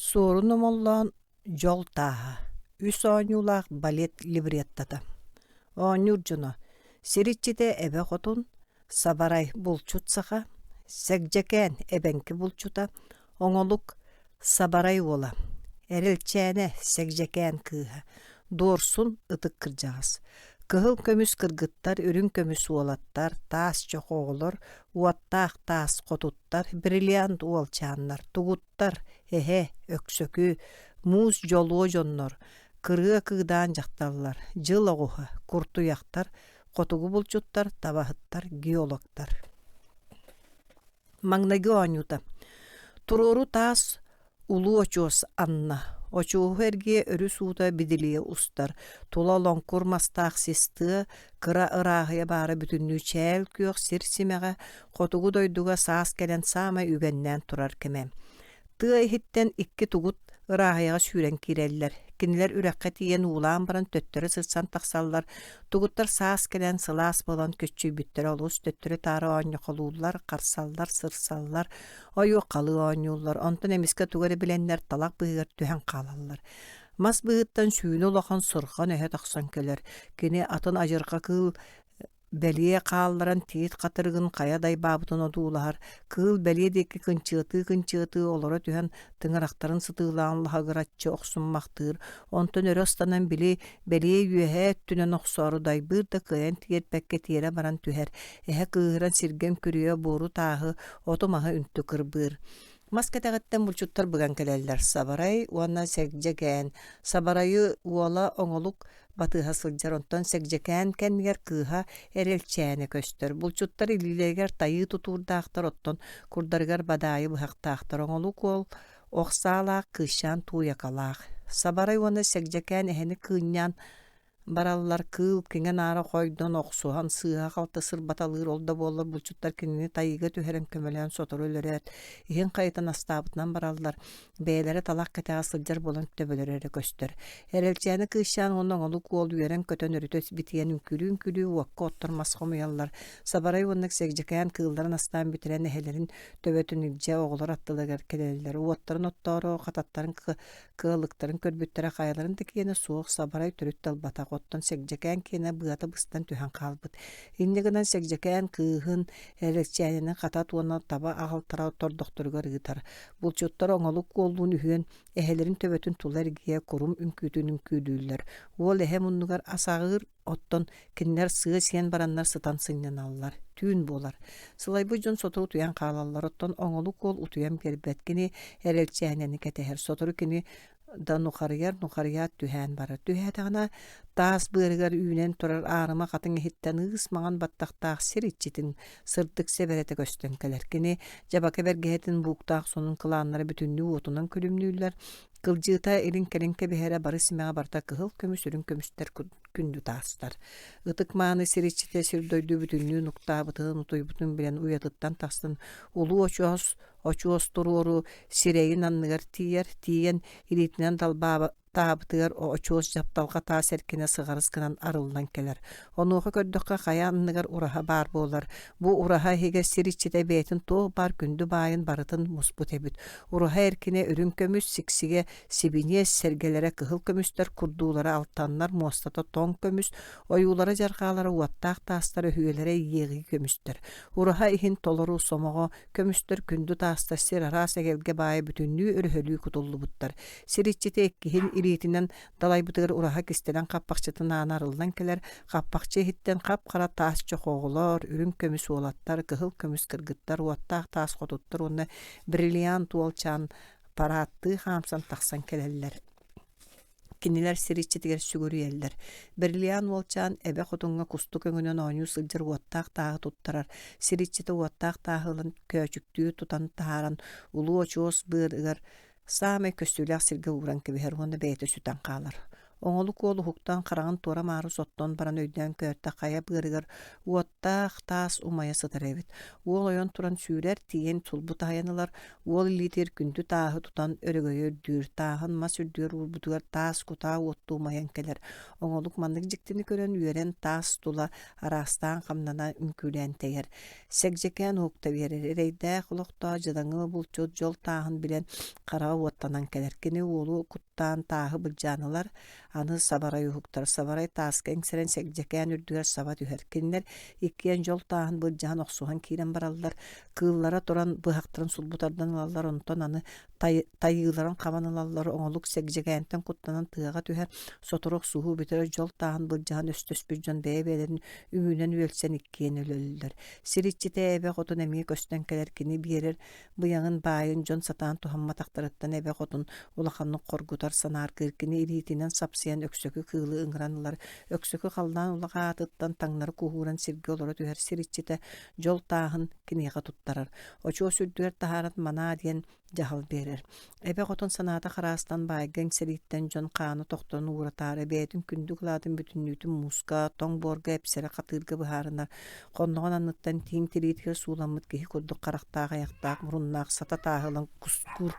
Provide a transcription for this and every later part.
Суорун Омоллоон «Дьол тааһа» үс оонньуулаах балет либреттота. Оонньуур дьоно: Сир иччитэ Эбэ Хотун, Сабарай булчут саха, Сэгдьэкээн эбэҥки булчута, Оҥолук Сабарай уола, Эрэлчээнэ Сэгдьэкээн кыыһа, Дуорсун ытык кырдьаҕас, Кыһыл көмүс кыргыттар, үрүҥ көмүс уолаттар, таас чох оҕолор, уоттаах таас хотуттар, бриллиант уолчааннар, тугут эһэ, өксөкү, муус дьолуо дьоннор, кырыа кыыдаан дьахталлар, дьыл оҕуһа, куртуйахтар, хотугу булчуттар, табаһыттар, геологтар. Маҥнайгы оонньуута. Туруору таас улуу очуос анна. Очуоһу эргийэ өрүс уута бидилийэ устар. Тула лоҥкур мастаах сис тыа, кыра ырааһыйа баара бүтүннүү чээл күөх сир симэҕэ, хотугу дойдуга саас кэлэн саамай үгэннээн турар кэмэ. Тыа иһиттэн икки тугут ырааһыйаҕа сүүрэн киирэллэр. Кинилэр үрэххэ тиийэн уулаан баран төттөрү сырсан тахсаллар. Тугуттар саас кэлэн сылаас буолан көччүйбүттэрэ олус төттөрү-таары оонньохолууллар, харсаллар, сырсаллар, ойуоххалыы оонньууллар. Онтон эмискэ тугу эрэ билэннэр талах быыһыгар түһэн хаалаллар. Мас быыһыттан сүүнэ улахан сырҕан эһэ тахсан кэлэр. Кини атын адьырҕа кыыл Бэлиэ хаалларан тиит хатырыгын хайа дайбаабытын одуулаһар, кыыл бэлиэ диэки кынчыатыы-кынчыатыы олоро түһэн тыҥырахтарын сытыылаан лаһыгыраччы охсуммахтыыр, онтон өрө ыстанан били бэлиэ үөһээ өттүнэн охсоору дайбыыр да кыайан тиэрпэккэ тиэрэ баран түһэр, эһэ кыыһыран сиргэ үҥкүрүйэ буору-тааһы, оту-маһы үнтү кырбыыр. Мас кэтэҕиттэн булчуттар быган кэлэллэр Сабарай уонна Сэгдьэкээн. Сабарайы уола Оҥолук батыһа сылдьар, онтон Сэгдьэкээн кэннигэр кыыһа Эрэлчээнэ көстөр. Булчуттар илиилэригэр тайыы тутуурдаахтар, оттон курдарыгар бадаайы быһахтаахтар. Оҥолук уол ох саалаах, кыысчаан тууйакалаах. Сабарай уонна Сэгдьэкээн эһэни кыынньаан бараллар, кыыл киҥэ-наара хойдон, охсуһан, сыыһа-халты сырбаталыыр, ол да буоллар булчуттар кинини тайыыга түһэрэн көмөлөөн сотору өлөрөөт, иһин хайытан астаабытынан бараллар, бэйэлэрэ талах кэтэҕэ сылдьар буолан төбөлөрө эрэ көстөр. Эрэлчээни кыысчаан уонна оҥолук уол үөрэн-көтөн өрүтэ битийэн үҥкүүлүү-үҥкүүлүү уокка оттор мас хомуйаллар, Сабарай уонна Сэгдьэкээн кыылларын астаан бүтэрэн эһэлэрин төбөтүн илдьэ оҕолор аттыларыгар кэлэллэр, уоттарын оттоору хататтарын Кыалыктарын көрбүттэрэ хайаларын да киэнэ суох, сабарай төрүт да ылбатах, оттон Сэгдьэкээн киэнэ быата быстан түһэн хаалбыт. Инньэ гынан Сэгдьэкээн кыыһын, Эрэлчээнини хатат уонна таба аҕалтара тордохторугар ыытар. Булчуттар оҥолук уоллуун үһүөн эһэлэрин төбөтүн тула эргийэ курум үҥкүүтүн үҥкүүлүүллэр. Уол эһэ муннугар ас аҕыыр, Оттон кинилэр сыа сиэн бараннар сытан сынньаналлар. Түүн буолар. Сылайбыт дьон сотору утуйан хаалаллар, оттон оҥолук уол утуйан биэрбэт. Кини эрэлчээнэни кэтэһэр. Сотору кини да нухарыйар, нухарыйаат түһээн барар. Түһээтэҕинэ таас быарыгар үүнэн турар аарыма хатыҥ иһиттэн ыыс маҥан баттахтаах сир иччитин сырдык сэбэрэтэ көстөн кэлэр. Кини дьабака бэргэһэтин бууктаах сонун кылааннара бүтүннүү уотунан күлүмнүүллэр, Кылдьыыта илин-кэлин кэбиһэрэ бары симэҕэ барыта кыһыл көмүс, үрүҥ көмүстэр күндү таастар. Ытык-мааны сир иччитэ сир-дойду бүтүннүү нуктаабытын, утуйбутун билэн уйатыттан тахсан улуу очуос, очуос туруору сирэйин анныгар тиийэр, тиийэн илиитинэн далбаабытыгар очуос дьапталҕа таас эркинэ сыҕарыс гынан арыллан кэлэр. Онуоха көрдөххө хайа анныгар ураһа баар буолар. Бу ураһа иһигэр сир иччитэ бэйэтин туох баар күндү баайын барытын муспут эбит. Ураһа эркинэ үрүҥ көмүс, сиксигэ сибиниэс, сэргэлэрэ кыһыл көмүстэр, курдуулара алтаннар, муостата тоҥ көмүс, ойуулара-дьарҕаалара уоттаах таастар, өһүөлэрэ иэҕии көмүстэр. Ураһа иһин толору сомоҕо көмүстэр, күндү таастар сир араас эгэлгэ баайа бүтүннүү өрөһөлүү кутуллубуттар. Сир иччитэ иккиһин илиитинэн далайбытыгар ураһа кистэлэҥ хаппахчытын аана арыллан кэлэр, хаппахчы иһиттэн хап-хара таас чох оҕолор, үрүҥ көмүс уолаттар, кыһыл көмүс кыргыттар, уоттаах таас хотуттар уонна бриллиант уолчаан параадтыы хаамсан тахсан кэлэллэр. Кинилэр сир иччитигэр сүгүрүйэллэр. Бриллиант уолчаан эбэ хотуҥҥа кустук өҥүнэн оонньуу сылдьар уоттаах тааһы туттарар. Сир иччитэ уоттаах тааһы ылан көөчүктүү тутан таһааран улуу очуос быарыгар саамай көстүүлээх сиргэ ууран кэбиһэр уонна бэйэтэ сүтэн хаалар. Оҥолук уол уһуктан хараҕын туора-маары соттон баран өйдөөн көөртө хайа быарыгар уоттаах таас умайа сытар эбит. Уол ойон туран сүүрэр, тиийэн сулбу таһыйан ылар, уол илиитигэр күндү тааһы тутан өрөгөйө үрдүүр, тааһын мас үрдүгэр уурбутугар таас кутаа уоттуу умайан кэлэр. Оҥолук маннык дьиктини көрөн үөрэн таас тула араастаан хамнана үҥкүүлээн тэйэр. Сэгдьэкээн уһукта биэрэр, эрэйдээх олохтоох дьадаҥы булчут дьол тааһын билэн хараҕа уоттанан кэлэр. Кини уолу куттаан тааһы былдьаан ылар, аны сабарай уһуктар. Сабарай тааска иҥсэрэн Сэгдьэкээн үрдүгэр саба түһэр. Кинилэр иккиэн дьол тааһын былдьаһан охсуһан киирэн бараллар. Кыыллара туран быһахтарын сулбу тардан ылаллар, онтон аны тайыыларын хабан ылаллар, оҥолук Сэгдьэкээнтэн куттанан тыаҕа түһэр. Сотору охсуһуу бүтэр, дьол тааһын былдьаһан өстөспүт дьон бэйэ-бэйэлэрин үҥүүнэн үөлсэн иккиэн өлөллөр. Сир иччитэ эбэ хотун эмиэ көстөн кэлэр, кини биэрэр быйаҥын баайын дьон сатаан туһамматахтарыттан эбэ хотун улаханнык хоргутар, санааргыыр. Кини илиитинэн сапсыйан өксөкү кыылы ыҥыран ылар. Өксөкү халлаан улаҕаатыттан таҥнары куһууран сиргэ олоро түһэр сир иччитэ дьол тааһын киниэхэ туттарар. Очуос үрдүгэр таһааран манаа диэн дьаһал биэрэр. Эбэ хотун санаата хараастан баайга иҥсэрииттэн дьон хаана тохтон ууратаары бэйэтин күндү кылаатын бүтүннүүтүн мууска, тоҥ буорга эпсэрэ хатыырга быһаарынар. Хонноҕун анныттан тииҥ тириитигэр сууламмыт киһи курдук харахтаах айахтаах муруннаах сата тааһы ылан кускуур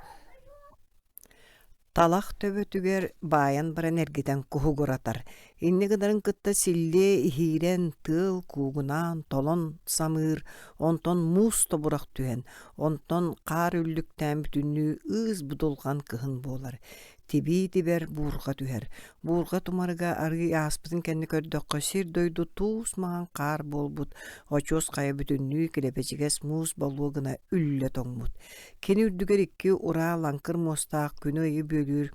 Талах төбөтүгэр баайан баран эргитэн куһугуратар, инньэ гынарын кытта силлиэ иһиирэн, тыал куугунаан, толон самыыр, онтон муус тобурах түһэн, онтон хаар үллүктээн бүтүннүү ыыс будулҕан кыһын буолар. Тибии тибэр буурҕа түһэр. Буурҕа тумарыга арыый ааспытын кэннэ көрдөххө, сир-дойду туус маҥан хаар буолбут, очуос хайа бүтүннүү килэбэчигэс муус болуо гына үллэ тоҥмут. Кини үрдүгэр икки ураа лаҥкыр муостаах күнү-ыйы бүөлүүр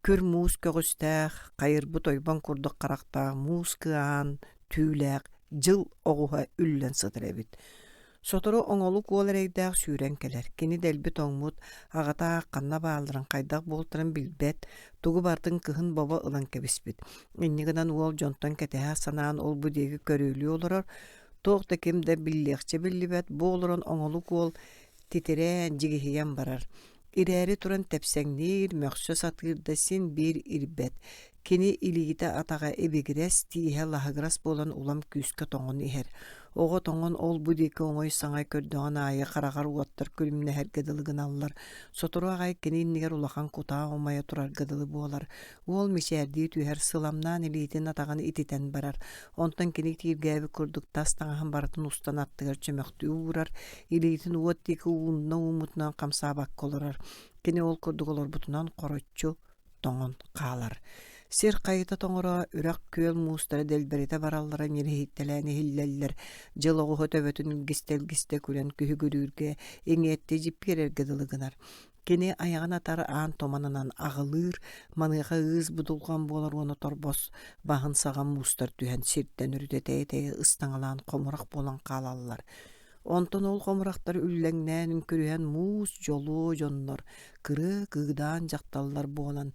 күр муус көҕүстээх, хайырбыт ойбон курдук харахтаах муус кыаһаан түүлээх дьыл оҕуһа үллэн сытар эбит. Сотору оҥолук уол эрэйдээх сүүрэн кэлэр. Кини дэлби тоҥмут, аҕата аах ханна баалларын, хайдах буолтарын билбэт, тугу барытын кыһын бобо ылан кэбиспит. Инньэ гынан уол дьонтон кэтэһэ санаан ол-бу диэки көрүөлүү олорор, туох да ким да биллиэхчэ биллибэт, бу олорон оҥолук уол титирээн, дьигиһийэн барар. Ирээри туран тэпсэҥниир, мөхсө сатыыр да син биир ирбэт. Кини илиитэ-атаҕа ибигирэс, тииһэ лаһыгырас буолан улам күүскэ тоҥон иһэр. Оҕо тоҥон ол-бу диэки оҥой-саҥай көрдөҕүн аайы хараҕар уоттар күлүмнэһэргэ дылы гыналлар. Сотору аҕай кини иннигэр улахан кутаа умайа турарга дылы буолар. Уол мичээрдии түһэр, сыламнаан илиитин-атаҕын ититэн барар. Онтон кини тииргээбит курдук тас таҥаһын барытын устан аттыгар чөмөхтүү уурар, илиитин уот диэки уунна ууммутунан хамсаабакка олорор. Кини ол курдук олорбутунан хороччу тоҥон хаалар. Сир хайыта тоҥоро, үрэх күөл муустара дэлбэритэ бараллара ньириһийтэлээн иһиллэллэр. Дьыл оҕуһа төбөтүн илгистэ-илгистэ күлэн күһүгүрүүргэ, иҥиэттэ дьиппиэрэргэ дылы гынар. Кини айаҕын атар аан туманынан аҕылыыр, маныаха ыыс будулҕан буолар уонна торбос баһын саҕа муустар түһэн сиртэн өрүтэ тэйэ-тэйэ ыстаҥалаан хомурах буолан хаалаллар. Онтон ол хомурахтар үллэҥнээн үҥкүрүһэн муус дьолуо дьоннор, кырыа кыыдаан дьахталлар буолан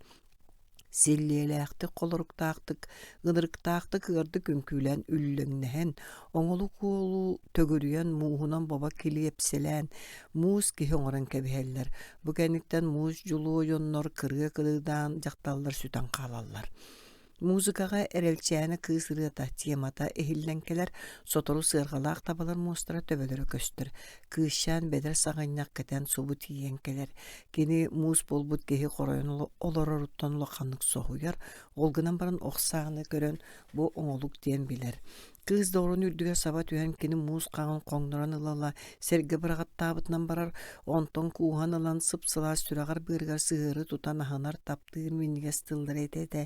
Силлиэлээхтик, холоруктаахтык, ынырыктаахтык ыардык үҥкүүлээн үллэҥнэһэн, оҥолук уолу төгүрүйэн мууһунан бобо килиэпсэлээн, муус киһи оҥорон кэбиһэллэр. Бу кэнниттэн муус дьулуо дьоннор кырыа кырыыдаан дьахталлар сүтэн хаалаллар. Музыкаҕа Эрэлчээнэ кыыс ырыата темата иһиллэн кэлэр, сотору сыарҕалаах табалар муостара төбөлөрө көстөр. Кыысчаан бэдэр саҕынньах кэтэн субу тиийэн кэлэр. Кини муус буолбут киһи хоройон олороруттан улаханнык соһуйар, ол гынан баран ох сааны көрөн бу оҥолук диэн билэр. Кыыс доҕорун үрдүгэр саба түһэн кини муус хаҕын хоҥнорон ыла-ыла сэргэ быраҕаттаабытынан барар, онтон кууһан ылан сып-сылаас сүрэҕэр-быарыгар сыһыары тутан аһынар, таптыыр минньигэс тыллары этэ-этэ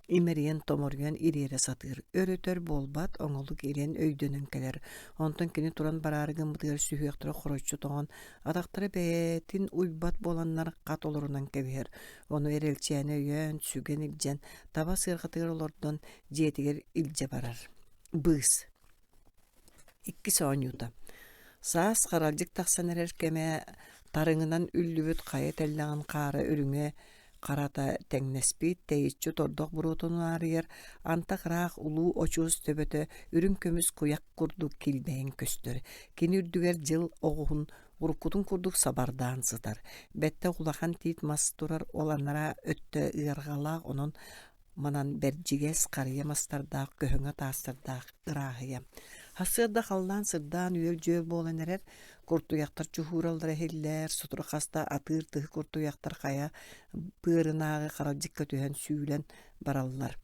имэрийэн-томоруйан ириэрэ сатыыр. Өр-өтөр буолбат, оҥолук ириэн өйдөнөн кэлэр. Онтон кини туран бараары гыммытыгар сүһүөхтэрэ хороччу тоҥон, атахтара бэйэтин уйбат буоланнар хат олорунан кэбиһэр. Ону Эрэлчээнэ өйөөн, сүгэн илдьэн, таба сыарҕатыгар олордон, дьиэтигэр илдьэ барар. Быыс. Иккис оонньуута. Саас харалдьык тахсан эрэр кэмэ тарыҥынан үллүбүт хайа тэллэҕин хаара үрүҥэ харата тэҥнэспит, тэйиччи тордох буруотун унаарыйар, антах ыраах улуу очуос төбөтө үрүҥ көмүс куйах курдук килбэйэн көстөр. Кини үрдүгэр дьыл оҕуһун Уруккутун курдук сабардаан сытар. Бэттэх улахан тиит мас турар, ол анараа өттө ыарҕалаах, онон манан бэрдьигэс, харыйа мастардаах, көһөҥө таастардаах ырааһыйа. Сарсыарда халлаан сырдаан үөл-дьүөл буолан эрэр, куртуйахтар чуһуураллара иһиллэр, сотору хаста атыыр тыһы куртуйахтар хайа быарынааҕы харалдьыкка түһэн сүүлэн бараллар.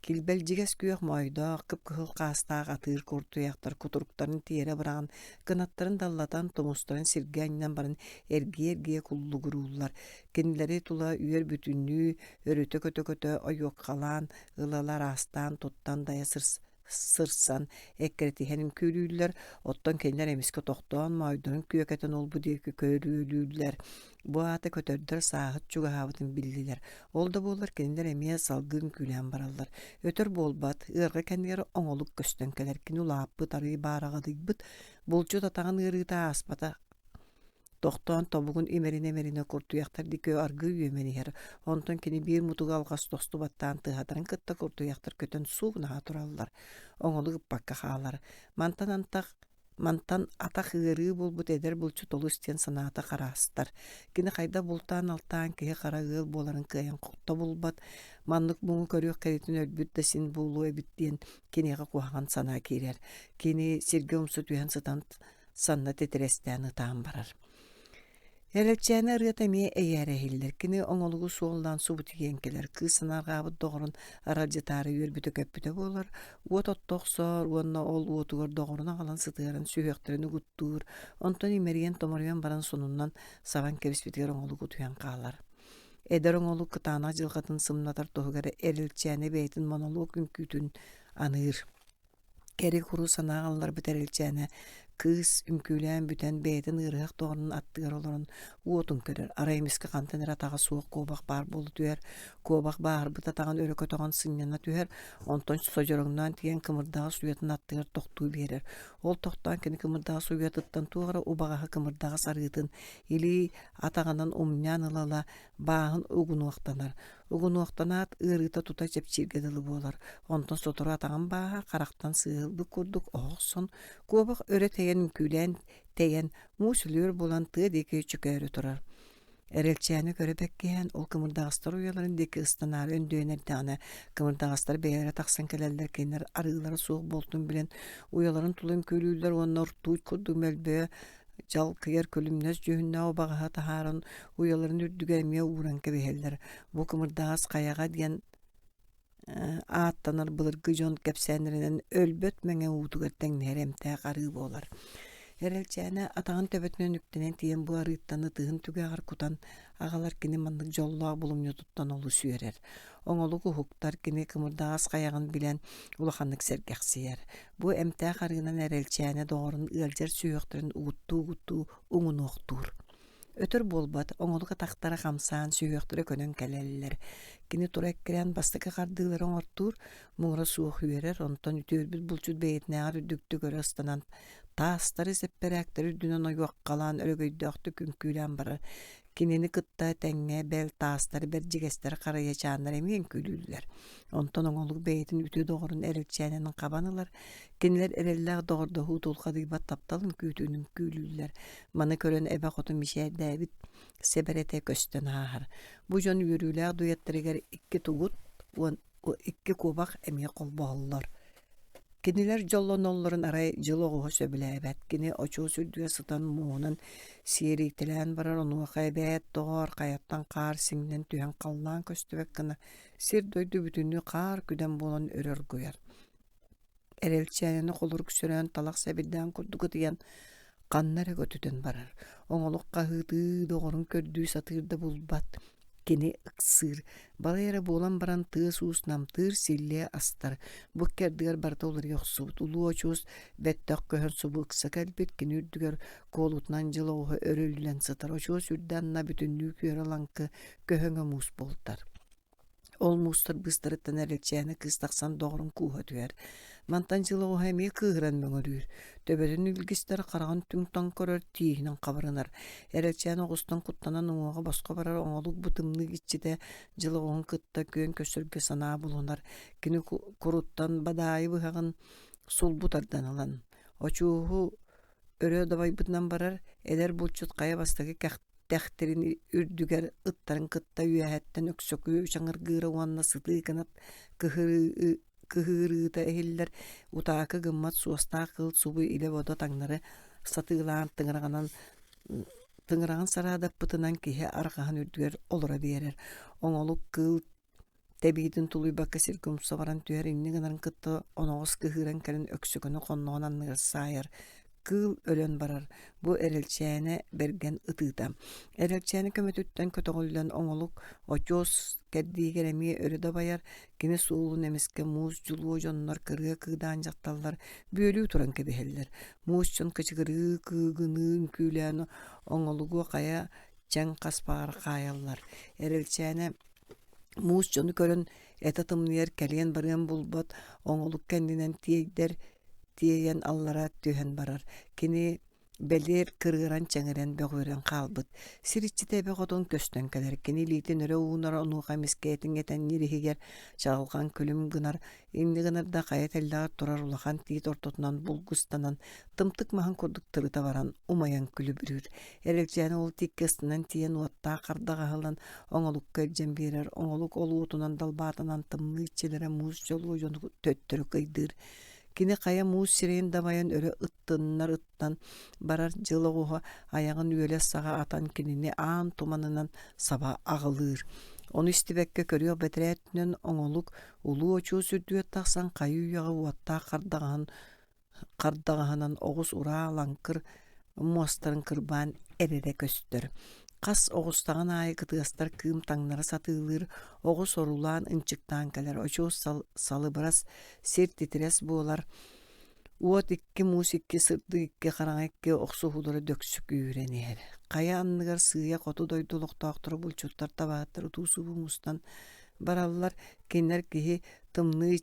Килбэлдьигэс күөх моойдоох, кып-кыһыл хаастаах атыыр куртуйахтар кутуруктарын тиэрэ быраҕан, кынаттарын даллатан, тумустарын сиргэ анньан баран эргийэ-эргийэ куллугурууллар. Кинилэри тула үөр бүтүннүү өрүтэ көтө-көтө ойуоккалаан, ыла-ыла араастаан туттан дайа сырсан, эккирэтиһэн үҥкүүлүүллэр, оттон кинилэр эмискэ тохтоон, моойдорун күөкэтэн ол-бу диэки көрүөлүүллэр. Бу аата көтөрдөр сааһыт чугаһаабытын биллилэр. Ол да буоллар кинилэр эмиэ салгыы үҥкүүлээн бараллар. Өтөр буолбат, ыарҕа кэннигэр оҥолук көстөн кэлэр. Кини улааппыт, арыый баараҕадыйбыт, булчут атаҕын ыарыыта ааспата Тохтоон тобугун имэринэ-имэринэ куртуйахтар диэки аргыый үөмэн иһэр, онтон кини биир мутуга алҕас тосту баттаан тыаһатарын кытта куртуйахтар көтөн суугунаһа тураллар, оҥолук ыппакка хаалар. Мантан антах Мантан атах ыарыы буолбут эдэр булчут олус диэн санаата хараастар. Кини хайдах бултаан-алтаан киһи хара ыал буоларын кыайан тобулбат, маннык муҥу көрүөх кэритин өлбүт да син буолуо эбит диэн киниэхэ куһаҕан санаа киирэр. Кини сиргэ умса түһэн сытан санна титирэстээн ытаан барар. Эрэлчээнэ ырыата эмиэ эйээрэ иһиллэр. Кини оҥолугу суоллаан субутуйан кэлэр. Кыыс санаарҕаабыт доҕорун аралдьытаары үөрбүтэ-көппүтэ буолар. Уот отто охсор уонна ол уотугар доҕорун аҕалан сытыаран сүһүөхтэрин угуттуур. Онтон имэрийэн-томоруйан баран сонуннан сабан кэбиспитигэр оҥолук утуйан хаалар. Эдэр оҥолук кытаанах дьылҕатын сымнатар туһугар Эрэлчээнэ бэйэтин монолог үҥкүүтүн аныыр. Кэри-куру санаа ылларбыт Эрэлчээнэ кыыс үҥкүүлээн бүтэн бэйэтин ыарыһах доҕорун аттыгар олорон уотун көрөр, арай эмискэ хантан эрэ атаҕа суох куобах баар буола түһэр, куобах бааһырбыт атаҕын өрө көтөҕөн сынньана түһэр, онтон содьороҥноон тиийэн кымырдаҕас уйатын аттыгар тохтуу биэрэр. Ол тохтоон кини кымырдаҕас уйатыттан туох эрэ убаҕаһы кымырдаҕас арыытын илии атаҕынан умньаан ыла-ыла бааһын угунуохтанар. Угунуохтанаат, ыарыыта тута чэпчииргэ дылы буолар, онтон сотору атаҕын бааһа харахтан сыыһылбыт курдук оһох охсон, куобах өрө тэйэн үҥкүүлээн тэйэн, муус өлүөр буолан тыа диэки чөкөөрү турар. Эрэлчээни көрө бэккиһээн, ол кымырдаҕастар уйаларын диэки ыстанаары өндөйөн эрдэҕинэ, кымырдаҕастар бэйэлэрэ тахсан кэлэллэр, кинилэр арыылара суох буолтун билэн, уйаларын тула үҥкүүлүүллэр уонна ортуут курдук мөлбөйө дьалкыйар күлүмнэс дьүһүннээх убаҕаһы таһааран уйаларын үрдүгэр эмиэ ууран кэбиһэллэр. Бу кымырдаҕас хайаҕа диэн ааттанар былыргы дьон кэпсээннэринэн өлбөт мэҥэ уутугар тэҥнэһэр эмтээх арыы буолар. Эрэлчээнэ атаҕын төбөтүнэн үктэнэн тиийэн бу арыыттан ытыһын түгэҕэр кутан аҕалар кини маннык дьоллоох булумньутуттан олус үөрэр. Оҥолук уһуктар кини кымырдаҕас хайаҕын билэн улаханнык сэргэхсийэр. Бу эмтээх арыынан Эрэлчээнэ доҕорун ыалдьар сүһүөхтэрин угуттуу-угуттуу уҥунуохтуур. Өтөр буолбат, оҥолук атахтара хамсаан, сүһүөхтэрэ көнөн кэлэллэр. Кини тура эккирээн бастакы хардыылары оҥортуур, муҥура суох үөрэр, онтон үтүөрбүт булчут бэйэтинээҕэр үрдүктүк өрө ыстанан, таастары, сэппэрээктэри үрдүнэн ойуоххалаан өрөгөйдөөхтүк үҥкүүлээн барар. Кинини кытта тэҥҥэ бэл таастар, бэрдьигэстэр, харыйачааннар эмиэ үҥкүүлүүллэр. Онтон оҥолук бэйэтин үтүө доҕорун Эрэлчээнинэн хабан ылар, кинилэр эрэллээх доҕордоһуу тулхадыйбат таптал үҥкүүтүн үҥкүүлүүллэр. Маны көрөн эбэ хотун мичээрдээбит сэбэрэтэ көстөн ааһар. Бу дьон үөрүүлээх дуэттарыгар икки тугут уон икки куобах эмиэ холбоһоллор. Кинилэр дьоллоноллорун арай дьыл оҕуһа сөбүлээбэт, кини очуос үрдүгэр сытан муоһунан сиэрийтэлээн барар, онуоха эбээт, доҕоор, хайаттан хаар сиҥнэн түһэн халлаан көстүбэт гына сир-дойду бүтүннүү хаар күдэн буолан өрө оргуйар. Эрэлчээнини холорук сөрөөн талах сэбирдээн курдук ытыйан ханна эрэ көтүтэн барар. Оҥолук хаһыытыы доҕорун көрдүү сатыыр да булбат. Кини ыксыыр, балай эрэ буолан баран тыас-уус намтыыр, силлиэ астар. Бу икки ардыгар барыта уларыйа охсубут. Улуу очуос бэттэх көһөн субу ыкса кэлбит, кини үрдүгэр куолутунан дьыл оҕуһа өрө үллэн сытар. Очуос үрдэ анна бүтүннүү күөрэ-лаҥкы көһөҥө муус буолтар. Ол муустар быыстарыттан Эрэлчээнэ кыыс тахсан доҕорун кууһа түһэр. Мантан дьыл оҕуһа эмиэ кыыһыран мөҥөрүүр. Төбөтүн илгистэр, хараҕын түҥ-тоҥ көрөр, тииһинэн хабырынар. Эрэлчээн оҕустан куттанан уҥуоҕа босхо барар оҥолук бу тымныы иччитэ дьыл оҕуһун кытта күөн көрсөргө санаа булунар. Кини куруттан бадаайы быһаҕын сулбу тардан ылан, очуоһу Өрө дабайбытынан барар, эдэр булчут хайа бастакы кэхтэхтэрин үрдүгэр ыттарын кытта үөһэттэн өксөкүү чаҥыргыыра уонна сытыы кынат кыһыырыыта иһиллэр, утаакы гыммат суостаах кыыл субу илэ-бодо таҥнары сатыылаан тыҥыраҕынан тыҥыраҕын сараадаппытынан киһи арҕаһын үрдүгэр олоро биэрэр. Оҥолук кыыл Тэбиитин тулуйбакка сиргэ умса баран түһэр инньэ гынарын кытта оноҕос кыһыыран кэлэн өксөкөнү хонноҕун анныгар саайар, кыыл өлөн барар, бу Эрэлчээнэ бэргэн ытыыта. Эрэлчээнэ көмөтүттэн көтөҕүллэн оҥолук очуос кэрдиигэр эмиэ өрө дабайар, кини суолун эмискэ муус дьулуо дьоннор кырыа кыыдаан дьахталлар бүөлүү туран кэбиһэллэр. Муус дьон кычыгырыы кыыгыныы үҥкүүлээн оҥолугу хайа чэҥ хаспаҕар хаайаллар. Эрэлчээнэ Муус дьону көрөн этэ тымныйар кэлиэн-барыан булбат, оҥолук кэннинэн тиэйдэр, тиэйэн аллара түһэн барар. Кини бэлиэр кырыаран-чэҥирэн бөҕүөрэн хаалбыт. Сир иччитэ эбэ хотун көстөн кэлэр. Кини илиитин өрө уунар, онуоха эмискэ этиҥ этэн иһигэр чаҕылҕан күлүм гынар, Инньэ гынар да хайа тэллэҕэр турар улахан тиит ортотунан булгустанан, тымтык маһын курдук тырыта баран, умайан күлүбүрүүр. Эрэлчээнэ ол тииккэ ыстанан тиийэн уоттаах хардаҕа аһыллан, оҥолукка илдьэн биэрэр. Оҥолук ол уотунан далбаатанан тымныы иччилэрэ муус дьолуо дьону төттөрү кыйдыыр. Кини хайа муус сирэйин дабайан өрө ыттыннар ыттан барар дьыл оҕуһа айаҕын үөлэс саҕа атан кинини аан туманынан саба аҕылыыр. Ону истибэккэ көрүөх бэтэрээ өттүнэн оҥолук Улуу очуос үрдүгэр тахсан хайыы-үйэҕэ уоттаах хардаҕаһын хардаҕаһынан оҕус ураа лаҥкыр муостарын кырбаан эрэрэ көстөр. Хас оҕустаҕын аайы кытыастар кыым таҥнары сатыылыыр, оҕус орулаан ынчыктаан кэлэр, очуос салыбырас, сир титирэс буолар, уот икки муус икки сырдык икки хараҥа икки охсуһуулара дөксү күүһүрэн иһэр. Хайа анныгар сыыйа хоту дойду олохтоохторо булчуттар табаһыттар утуу-субуу мустан бараллар, кинилэр киһи тымныы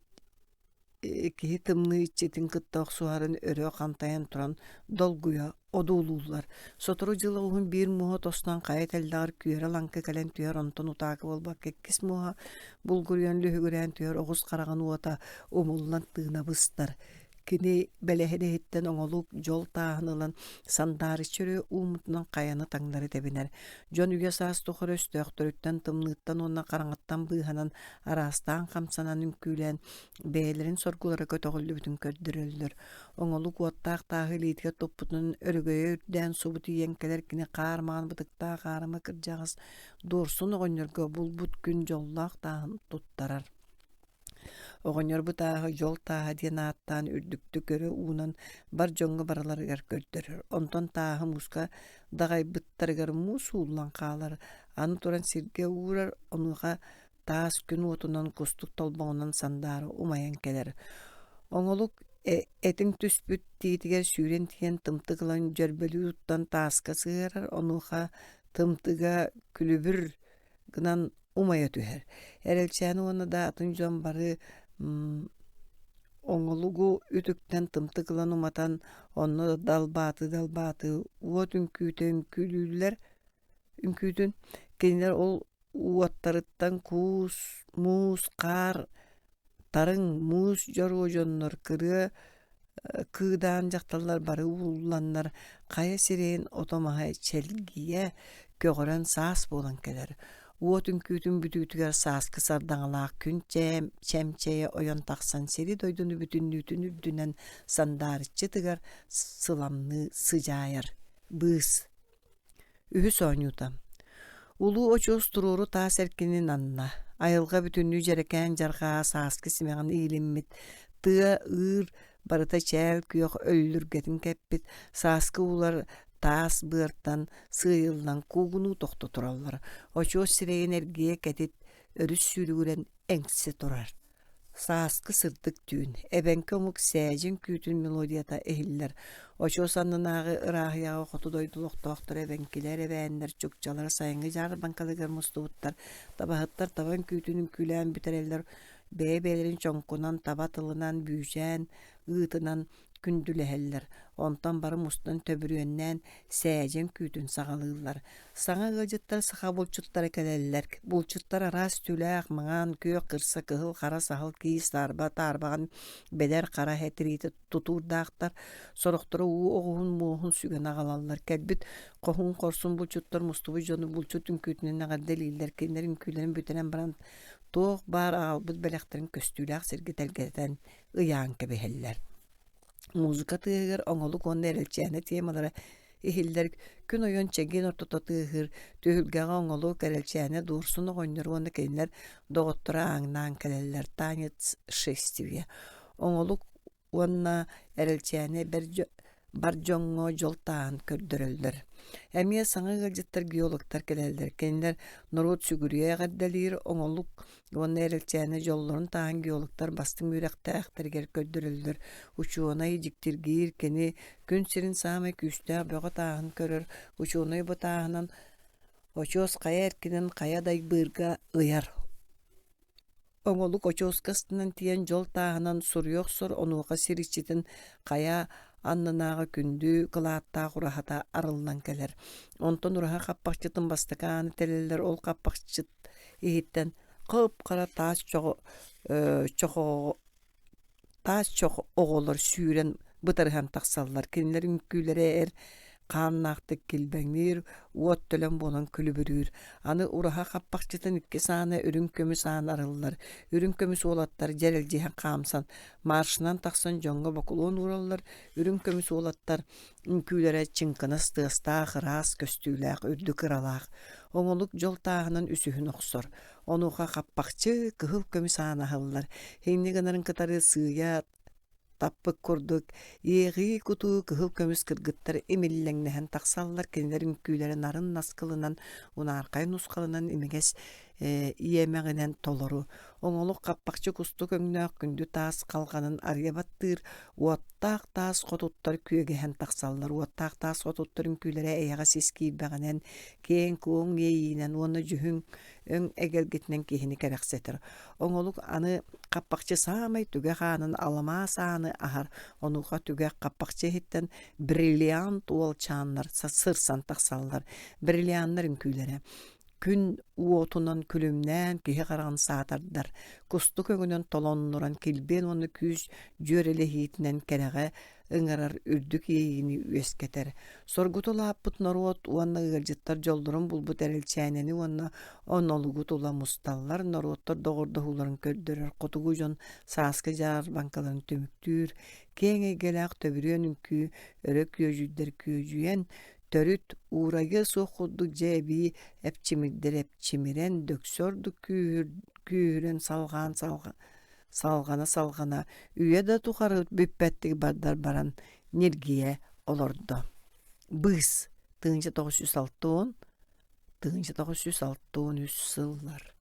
киһи тымныы иччитин кытта охсуһарын өрө хантайан туран долгуйа одуулууллар. Сотору дьыл оҕуһун биир муоһа тостон хайа тэллэҕэр күөрэ-лаҥкы кэлэн түһэр, онтон утаакы буолбакка иккис муоһа булгуруйан лүһүгүрээн түһэр оҕус хараҕын уота умуллан тыына быстар. Кини бэлэһин иһиттэн оҥолук дьол тааһын ылан сандаарыччы өрө ууммутунан хайаны таҥнары тэбинэр. Дьон үйэ-саас тухары өстөөхтөрүттэн, тымныыттан уонна хараҥаттан быыһанан, араастаан хамсанан үҥкүүлээн, бэйэлэрин соргулара көтөҕүллүбүтүн көрдөрөллөр. Оҥолук уоттаах тааһы илиитигэр туппутунан өрөгөйө үрдээн субу тиийэн кэлэр кини хаар маҥан бытыктаах аарыма кырдьаҕас Дуорсун оҕонньорго булбут күн дьоллоох тааһын туттарар. Оҕонньор бу тааһы дьол тааһа диэн ааттаан үрдүктүк өрө уунан бар дьоҥҥо барыларыгар көрдөрөр. Онтон тааһы мууска даҕайбыттарыгар муус ууллан хаалар, аны туран сиргэ уурар, онуоха таас күн уотунан кустук толбоҕунан сандаара умайан кэлэр. Оҥолук этиҥ түспүт тиитигэр сүүрэн тиийэн тымтык ылан дьөрбөлүү туттан тааска сыһыарар, онуоха тымтыга күлүбүр гынан умайа түһэр. Эрэлчээн уонна да атын дьон бары оҥолугу үтүктэн тымтык ылан уматан, онно далбаатыы-далбаатыы уот үҥкүүтэ үҥкүүлүүллэр үҥкүүтүн. Кинилэр ол уоттарыттан куус, муус, хаар Тарыҥ, муус дьоруо дьоннор кырыа кыыдаан дьахталлар бары уулланнар, хайа сирэйин ото-маһа чэлгийэ, көҕөрөн саас буолан кэлэр. Уот үҥкүүтүн бүтүүтүгэр сааскы сардаҥалаах күн чэмчэйэ ойон тахсан сири-дойдуну бүтүннүүтүн үрдүнэн сандаарыччы тыгар, сыламныы сыдьаайар. Быыс Үһүс оонньуута Улуу очуос туруору таас эркинин анна, айылҕа бүтүннүү дьэрэкээн дьарҕаа сааскы симэҕин иилиммит, тыа, ыыр барыта чээл күөх өллүргэтин кэппит, сааскы уулар таас быартан сыыйыллан куугунуу тохто тураллар, очуос сирэйин эргийэ кэтит өрүс сүүрүгүрэн эҥсэ турар. Сааскы сырдык түүн, эбэҥки омук сээдьин күүтүн мелодията иһиллэр. Очуос аннынааҕы ырааһыйаҕа хоту дойду олохтоохторо эбэҥкилэр, эбээннэр, чукчалар сайыҥҥы дьаарбаҥкаларыгар мустубуттар, табаһыттар таба үҥкүүтүн үҥкүүлээн бүтэрэллэр, бэйэ-бэйэлэрин чоҥкунан, таба тылынан, бүүчээн ыытынан, күндүлэһэллэр, онтон бары мустан төбүрүөннээн сээдьэ үҥкүүтүн саҕалыыллар. Саҥа ыалдьыттар саха булчуттара кэлэллэр. Булчуттар араас түүлээх, маҥан, күөх, кырса, кыһыл, хара, саһыл, киис, таарба, таарбаҕан, бэдэр, хара эһэ тириитэ тутуурдаахтар. Сорохторо уу оҕуһун муоһун сүгэн аҕалаллар. Кэлбит хоһуун хорсун булчуттар мустубут дьону булчут үҥкүүтүнэн эҕэрдэлииллэр. Кинилэр үҥкүүлэрин бүтэрэн баран туох баар аҕалбыт бэлэхтэрин көстүүлээх сиргэ тэлгэтэн ыйаан кэбиһэллэр. Музыка тыаһыгар оҥолук уонна эрэлчээнэ темалара иһиллэр, күн ойон чэгиэн ортото тыаһыыр, түһүлгэҕэ оҥолук, эрэлчээнэ Дуорсун оҕонньор уонна кинилэр доҕотторо ааҥнаан кэлэллэр танец шествия. Оҥолук уонна эрэлчээнэ бар дьоҥҥо дьол тааһын көрдөрөллөр. Эмиэ саҥа ыалдьыттар геологтар кэлэллэр. Кинилэр норуот сүгүрүйэ эҕэрдэлиир оҥолук уонна эрэлчээнэ дьоллорун тааһын геологтар бастыҥ үөрэхтээхтэригэр көрдөрөллөр. Учуонай дьиктиргиир кини күн сирин саамай күүстээх бөҕө тааһын көрөр. Учуонай бу тааһынан очуос хайа эркинин хайа дайбыырга ыйар. Оҥолук очуоска астынан тиийэн дьол тааһынан суруйа охсор, онуоха сир иччитин хайа аннынааҕы күндү кылааттаах ураһата арыллан кэлэр. Онтон ураһа хаппахчытын бастакы ааны тэлэллэр, ол хаппахчыт иһиттэн хып-хара таас чоҕо чохоҕо Таас чох оҕолор сүүрэн бытарыһан тахсаллар, кинилэр үҥкүүлэрэ эр хааннаахтык килбэҥниир, уот төлөн буолан күлүбүрүүр. Аны ураһа хаппахчытын иккис аана үрүҥ көмүс аан арыллар. Үрүҥ көмүс уолаттар дьэрэлдьиһэн хаамсан, маршынан тахсан дьоҥҥо бокулуон уураллар. Үрүҥ көмүс уолаттар үҥкүүлэрэ чыҥкынас тыастаах, ыраас көстүүлээх, үрдүк ыралаах. Оҥолук дьол тааһынан үсүһүн охсор. Онуоха хаппахчы кыһыл көмүс аана аһыллар. Инньэ гынарын кытары сыыйа таппыт курдук иэҕии-кутуу кыһыл көмүс кыргыттар имиллэҥнэһэн тахсаллар. Кинилэр үҥкүүлэрэ нарын наскылынан, унаархай нусхалынан имигэс иэмэҕинэн толору. Оҥолук хаппахчы кустук өҥнөөх күндү таас халҕанын арыйа баттыыр, уоттаах таас хотуттар күөгэһэн тахсаллар. Уоттаах таас хотуттар үҥкүүлэрэ эйэҕэс ис киирбэҕинэн, киэҥ-куоҥ иэйиинэн уонна дьүһүн өҥ эгэлгэтинэн киһини кэрэхсэтэр. Оҥолук аны хаппахчы саамай түгэх аанын аламаас ааны аһар, онуоха түгэх хаппахчы иһиттэн бриллиант уолчааннар сырсан тахсаллар. Бриллианнар үҥкүүлэрэ күн уотунан күлүмнээн киһи хараҕын саатардар, кустук өҥүнэн толоннуран килбиэн уонна күүс дьүөрэлэһиитинэн кэрэҕэ ыҥырар үрдүк иэйиини үөскэтэр. Соргуту улааппыт норуот уонна ыалдьыттар дьоллорун булбут эрэлчээнэни уонна онолугу тула мусталлар, норуоттар доҕордоһууларын көрдөрөр хотугу дьон сааскы дьаарбаҥкаларын түмүктүүр, киэҥ эйгэлээх төбүрүөн үҥкүү өрө күөдьүйдэр күөдьүйэн, төрүт уурайыа суох курдук дьэ эбии эпчимирдэр эпчимирэн, дөксө ордук күүһүрэн салҕаан салҕана-салҕана үйэ да тухары бүппэттик бардар баран ньиргийэ олордо. Быыс 1960 1963 сыллар.